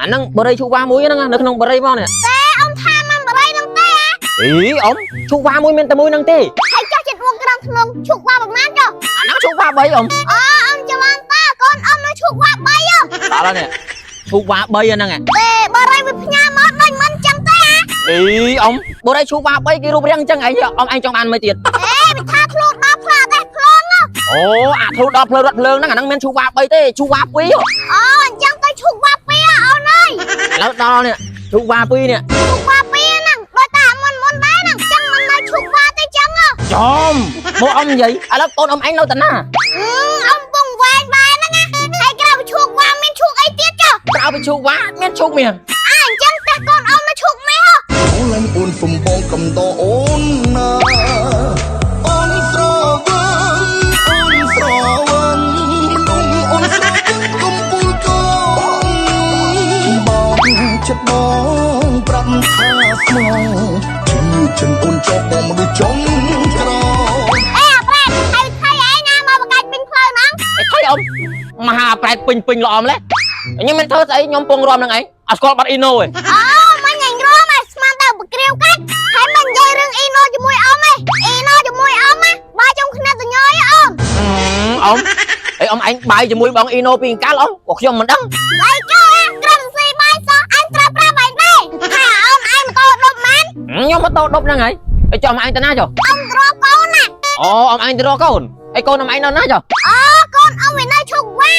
អាហ្នឹងបរិយឈូវ៉ាមួយហ្នឹងនៅក្នុងបរិយមកនេះ ទេអ៊ំថាមិនបរិយហ្នឹងទេ អីអ៊ំឈូវ៉ាមួយមានតែមួយហ្នឹងទេ ហើយចុះចិត្តវងក្រំធ្នងឈូកវ៉ាប្រមាណចុះ អាហ្នឹងឈូវ៉ា3អ៊ំ អូអ៊ំច្រឡំតាកូនអ៊ំនៅឈូកវ៉ា3ហ៎ ដល់ហើយនេះឈូវ៉ា3ហ្នឹង ទេបរិយវាផ្ញើមកដូចមិនចឹងទេ អីអ៊ំបរិយឈូវ៉ា3គេរូបរាងអញ្ចឹងឯងអ៊ំឯងចង់បានមួយទៀត អេវាថាធ្លុដល់ផ្លាទេភ្លង អូអាធ្លុដល់ផ្លូវរត់ភ្លើងហ្នឹងអាហ្នឹងមានឈូវ៉ា3ទេឈូវ៉ា2 អូអញ្ចឹងទៅឈូកវ៉ា2អូនអើយ ឥឡូវដល់នេះឈូវ៉ា2នេះ ឈូកវ៉ា2ហ្នឹងដូចតែមុនមុនដែរហ្នឹងចឹងមិននៅឈូកវ៉ាទេចឹង ចំមកអ៊ំនិយាយឥឡូវកូនអ៊ំឯងនៅតាណា អ៊ំពងវែងបែហ្នឹងណាហើយក្រៅពីឈូកវ៉ាមានឈូកអីទៀតចុះ ក្រៅពីឈូវ៉ាមានឈូកមាស អើអញ្ចឹងតែកូនអ៊ំនៅឈូកមាស អូនអូនសំបងកំដរអូនណាអូនស្រវឹងអូនស្រវឹងមនុស្សអូនស្រវឹងកំពូលកងបងចិត្តបងប្រាប់ថាស្មងជឿចិនអូនចោបងមនុស្សចុងក្រោយ អេអាប្រែតហើយថៃឯងណាមកបកាច់ពេញផ្លូវហ្នឹង អីថៃអ៊ំមហាប្រែតពេញពេញល្អម្លេះខ្ញុំមិនធ្វើស្អីខ្ញុំពងរំនឹងឯងអត់ស្គាល់បាត់អ៊ីណូឯង អូមិនញ៉ាំរមឯងស្មានតែបក្រាវកាច់ហើយមិននិយាយរឿងអ៊ីណូជាមួយអ៊ំឯងអ៊ីណូជាមួយអ៊ំណាបាយចុងគ្នាតញយអ៊ំ អ៊ំអីអ៊ំឯងបាយជាមួយបងអ៊ីណូពីអង្កាល់អ៊ំក៏ខ្ញុំមិនដឹង អីចុះអាត្រឹមស៊ីបាយសោះអញត្រូវប្រាប់ឯងដែរហើយអ៊ំឯងម៉ូតូដប់ម៉ាន ខ្ញុំមកតដប់ហ្នឹងហើយអីចុះអ៊ំឯងទៅណាចុះ អ៊ំត្រកកូនណា អូអ៊ំឯងទៅរកកូនអីកូនអ៊ំឯងនៅណាចុះ អូកូនអ៊ំវានៅឈុកវ៉ា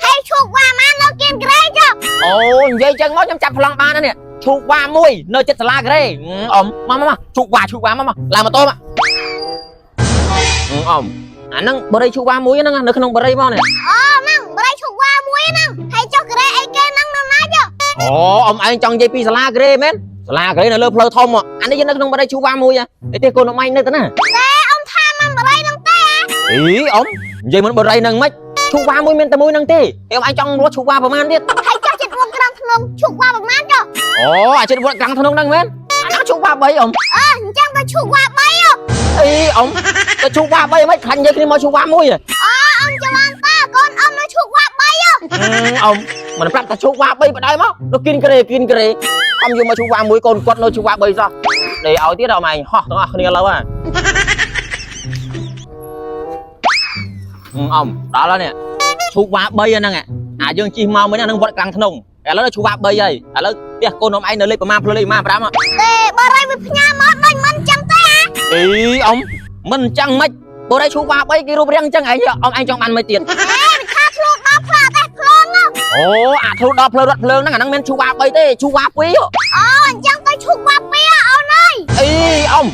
ហើយឈុកវ៉ាម៉ាននៅគៀនក្រែចុះ អូនិយាយចឹងមកខ្ញុំចាប់ប្លង់បានហើយនេះឈូកវ៉ាមួយនៅចិត្តសាលាក្រេអ៊ំមកមកឈូកវ៉ាឈូកវ៉ាមកមកឡើងម៉ូតូមកអ៊ំអាហ្នឹងបរិយឈូកវ៉ាមួយហ្នឹងនៅក្នុងបរិយមកនេះ អូហ្នឹងបរិយឈុកវ៉ាមួយហ្នឹងហើយចុះក្រែអីគេហ្នឹងនៅណាចុះ អូអ៊ំឯងចង់និយាយពីសាលាក្រេមែនសាលាក្រេនៅលើផ្លូវធំអានេះយើងនៅក្នុងបរិយឈូកវ៉ាមួយអីទេកូនអ៊ំឯងនៅទៅណា តែអ៊ំថាមិនបរិយហ្នឹងទេ អីអ៊ំនិយាយមិនបរិយហ្នឹងមិនឈូកវ៉ាមួយមានតែមួយហ្នឹងទេអ៊ំឯងចង់រត់ឈូកវ៉ាប្រហែលទៀត ហើយចុះចិត្តវងក្រំធ្នងឈុកវ៉ាប្រមាណចុះ អូអាចិត្តវត្តក្រាំងធ្នងហ្នឹងមែនអាហ្នឹងឈូកវ៉ា3អ៊ំ អើអញ្ចឹងទៅឈុកវ៉ា3 អីអ៊ំទៅឈូកវ៉ា3មិនខ្លាញ់និយាយគ្នាមកឈូកវ៉ាមួយ អូអ៊ំច្រឡំតាកូនអ៊ំនៅឈុកវ៉ា3 អ៊ំមិនប្រាប់ថាឈូកវ៉ា3បដ ாய் មកនៅគិនក្រេគិនក្រេអ៊ំយកមកឈូកវ៉ាមួយកូនគាត់នៅឈូកវ៉ា3សោះដេឲ្យទៀតអ៊ំឯងហោះទាំងអស់គ្នាឡើយហ៎អ៊ំដល់ហើយនេះឈូកវ៉ា3ហ្នឹងអាយើងជិះមកមិញហ្នឹងវត្តក្រាំងធ្នងឥឡូវឈូកវ៉ា3ហើយឥឡូវផ្ទះកូនអ៊ំឯងនៅលេខប្រមាណផ្លូវលេខប្រមាណ5 ទេបរិយវាផ្ញើមកដូចមិនចឹងទេ អីអ៊ំមិនអញ្ចឹងមិនបរិយឈូកវ៉ា3គេរូបរាងអញ្ចឹងឯងអ៊ំឯងចង់បានមិនទៀត អេវាថាធ្លុដល់ផ្លាទេភ្លង អូអាធ្លុដល់ផ្លូវរត់ភ្លើងហ្នឹងអាហ្នឹងមានឈូកវ៉ា3ទេឈូកវ៉ា2 អូអញ្ចឹងទៅឈុកវ៉ា2អូនអើយ អីអ៊ំ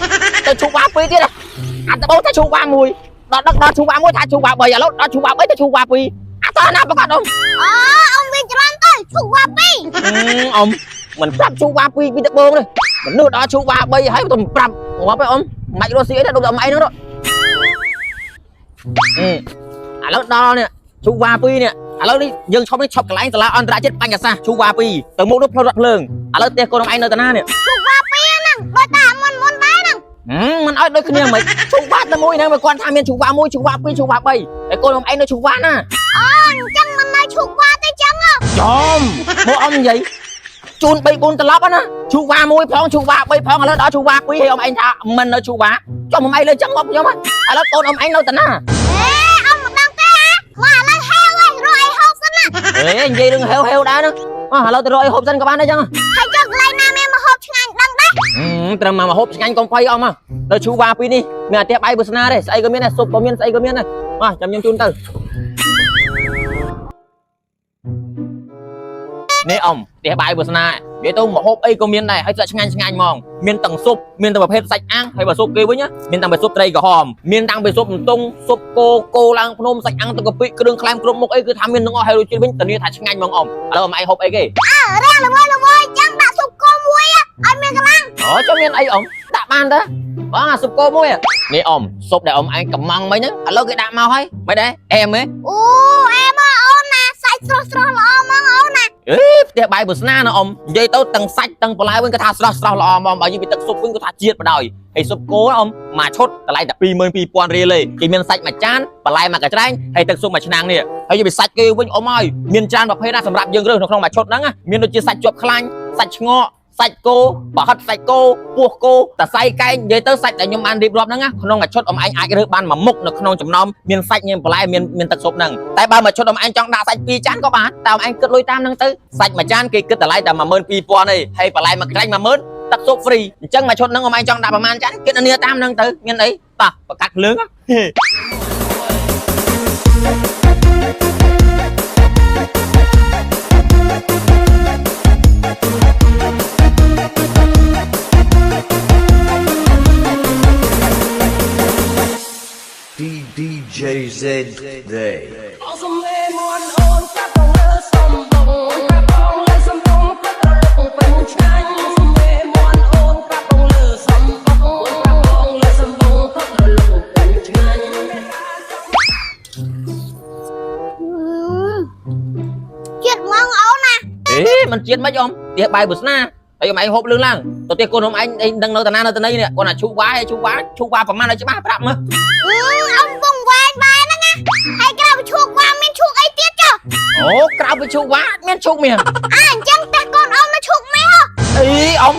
ទៅឈូកវ៉ា2ទៀតអាដបទៅឈូកវ៉ា1ដល់ដឹកដល់ឈូកវ៉ា1ថាឈូកវ៉ា3ឥឡូវដល់ឈូកវ៉ា3ទៅឈូកវ៉ា2អាតណាប្រកាសអ៊ំ អូអ៊ំវាច្រឡំទៅឈុកវ៉ា2 អ៊ំមិនប្រាប់ឈូកវ៉ា2ពីដបងទេមនុស្សដល់ឈូកវ៉ា3ហើយទៅប្រាប់ងាប់ឯងអ៊ំមិនរស់ស៊ីអីទេដូចអ៊ំឯងហ្នឹងឥឡូវដល់នេះឈូកវ៉ា2នេះឥឡូវនេះយើងឈប់នេះឈប់កន្លែងសាលាអន្តរជាតិបញ្ញសាស្ត្រឈូកវ៉ា2ទៅមុខនោះផ្លូវរត់ភ្លើងឥឡូវផ្ទះកូនអ៊ំឯងនៅតាណានេះ ឈុកវ៉ា2ហ្នឹងដូចតែមុនមុនដែរហ្នឹង មិនឲ្យដូចគ្នាមិនឈូកវ៉ាតែមួយហ្នឹងបើគាត់ថាមានឈូកវ៉ា1ឈូកវ៉ា2ឈូកវ៉ា3ហើយកូនអ៊ំឯងនៅឈូកវ៉ាណា អូអញ្ចឹងមិននៅឈុកវ៉ាទេចឹង ចំមកអ៊ំនិយាយជូន3 4ត្រឡប់ណាឈូកវ៉ា1ផងឈូកវ៉ា3ផងឥឡូវដល់ឈូកវ៉ា2ហើយអ៊ំឯងថាមិននៅឈូកវ៉ាចុះអ៊ំឯងលើចឹងមកខ្ញុំឥឡូវកូនអ៊ំឯងនៅតាណា អេអ៊ំមិនដឹងទេអាមកឥឡូវហេវហើយរកអីហូបសិនណា អេនិយាយរឿងហេវហេវដែរណាមកឥឡូវទៅរកអីហូបសិនក៏បានដែរចឹង ហើយចុះកន្លែងណាមានមកហូបឆ្ងាញ់ដឹងដែរ ត្រឹមមកហូបឆ្ងាញ់កុំភ័យអ៊ំមកនៅឈូវ៉ា2នេះមានអាផ្ទះបាយបុស្នាទេស្អីក៏មានដែរស៊ុបក៏មានស្អីក៏មានដែរមកចាំខ្ញុំជូនទៅនេះអ៊ំផ្ទះបាយបុស្នានិយាយទៅមកហូបអីក៏មានដែរហើយស្អាតឆ្ងាញ់ឆ្ងាញ់ហ្មងមានទាំងស៊ុបមានទាំងប្រភេទសាច់អាំងហើយបើស៊ុបគេវិញមានតាំងពីស៊ុបត្រីក្រហមមានតាំងពីស៊ុបអន្ទង់ស៊ុបគោគោឡើងភ្នំសាច់អាំងទឹកកាពិគ្រឿងក្លែមគ្រប់មុខអីគឺថាមានទាំងអស់ហើយរសជាតិវិញធានាថាឆ្ងាញ់ហ្មងអ៊ំឥឡូវអ៊ំឯងហូបអីគេ អើរាំងល្វើយល្វើយចឹងដាក់ស៊ុបគោមួយឲ្យមានកម្លាំង អូចុះមានអីអ៊ំដាក់បានតើបងអាស៊ុបគោមួយនេះអ៊ំស៊ុបដែលអ៊ំឯងកំងមិញហ្នឹងឥឡូវគេដាក់មកហើយមិនដែរអែមទេ អូអែមកអូនណាសាច់ស្រស់ស្រស់ល្អហ្មងអូនណា អេផ្ទះបាយបុស្នាណាអ៊ំនិយាយទៅទាំងសាច់ទាំងបន្លែវិញគាត់ថាស្រស់ស្រស់ល្អហ្មងបើយើងពីទឹកស៊ុបវិញគាត់ថាជាតិបដ ாய் ហើយស៊ុបគោអ៊ំមួយឈុតតម្លៃតែ22,000រៀលទេគេមានសាច់មួយចានបន្លែមួយកញ្ច្រែងហើយទឹកស៊ុបមួយឆ្នាំងនេះហើយយើងពីសាច់គេវិញអ៊ំហើយមានច្រើនប្រភេទណាសម្រាប់យើងរើសនៅក្នុងមួយឈុតហ្នឹងណាមានដូចជាសាច់ជាប់ខ្លាញ់សាច់ឆ្ងក់សាច់គោប្រហិតសាច់គោពោះគោតសៃកែងនិយាយទៅសាច់ដែលខ្ញុំបានរៀបរាប់ហ្នឹងណាក្នុងមួយឈុតអ៊ំឯងអាចរើសបានមួយមុខនៅក្នុងចំណោមមានសាច់មានបន្លែមានមានទឹកស៊ុបហ្នឹងតែបើមួយឈុតអ៊ំឯងចង់ដាក់សាច់ពីរចានក៏បានតែអ៊ំឯងគិតលុយតាមហ្នឹងទៅសាច់មួយចានគេគិតតម្លៃតែ12,000ទេហើយបន្លែមួយកញ្ច្រែង10,000ទឹកស៊ុប free អញ្ចឹងមួយឈុតហ្នឹងអ៊ំឯងចង់ដាក់ប្រហែលចានគិតនាតាមហ្នឹងទៅមានអីតោះប្រកាសភ្លើងហ៎ DDJZ Day. បងសំលេមន់អូនកាប់បងលើសំបងកាប់បងលើសំបងគាត់ត្រលុកពេញឆ្ងាញ់សំលេមន់អូនកាប់បងលើសំបងកាប់បងលើសំបងគាត់ត្រលុកពេញឆ្ងាញ់ ជាតិហ្មងអូនណា អេมันជាតិមិនអ៊ំផ្ទះបាយបុស្នាហើយអ៊ំឯងហូបលឿនឡើងទៅផ្ទះកូនអ៊ំឯងឯងដឹងនៅតាណានៅតាណីនេះគាត់ណាឈូវ៉ាឈូវ៉ាឈូវ៉ាប្រហែលឲ្យច្បាស់ប្រាប់មើល អឺអូនពងវែងបែហ្នឹងណាហើយក្រៅពីឈូកវ៉ាមានឈូកអីទៀតចុះ អូក្រៅពីឈូវ៉ាមានឈូកមាស អាអញ្ចឹងផ្ទះកូនអូននៅឈូកមាសហ៎ អីអ៊ំ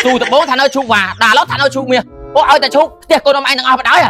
ទូដបងថានៅឈូវ៉ាដល់ឡូវថានៅឈូកមាសអូឲ្យតែឈូកផ្ទះកូនអ៊ំឯងទាំងអស់បដ ாய் ហ៎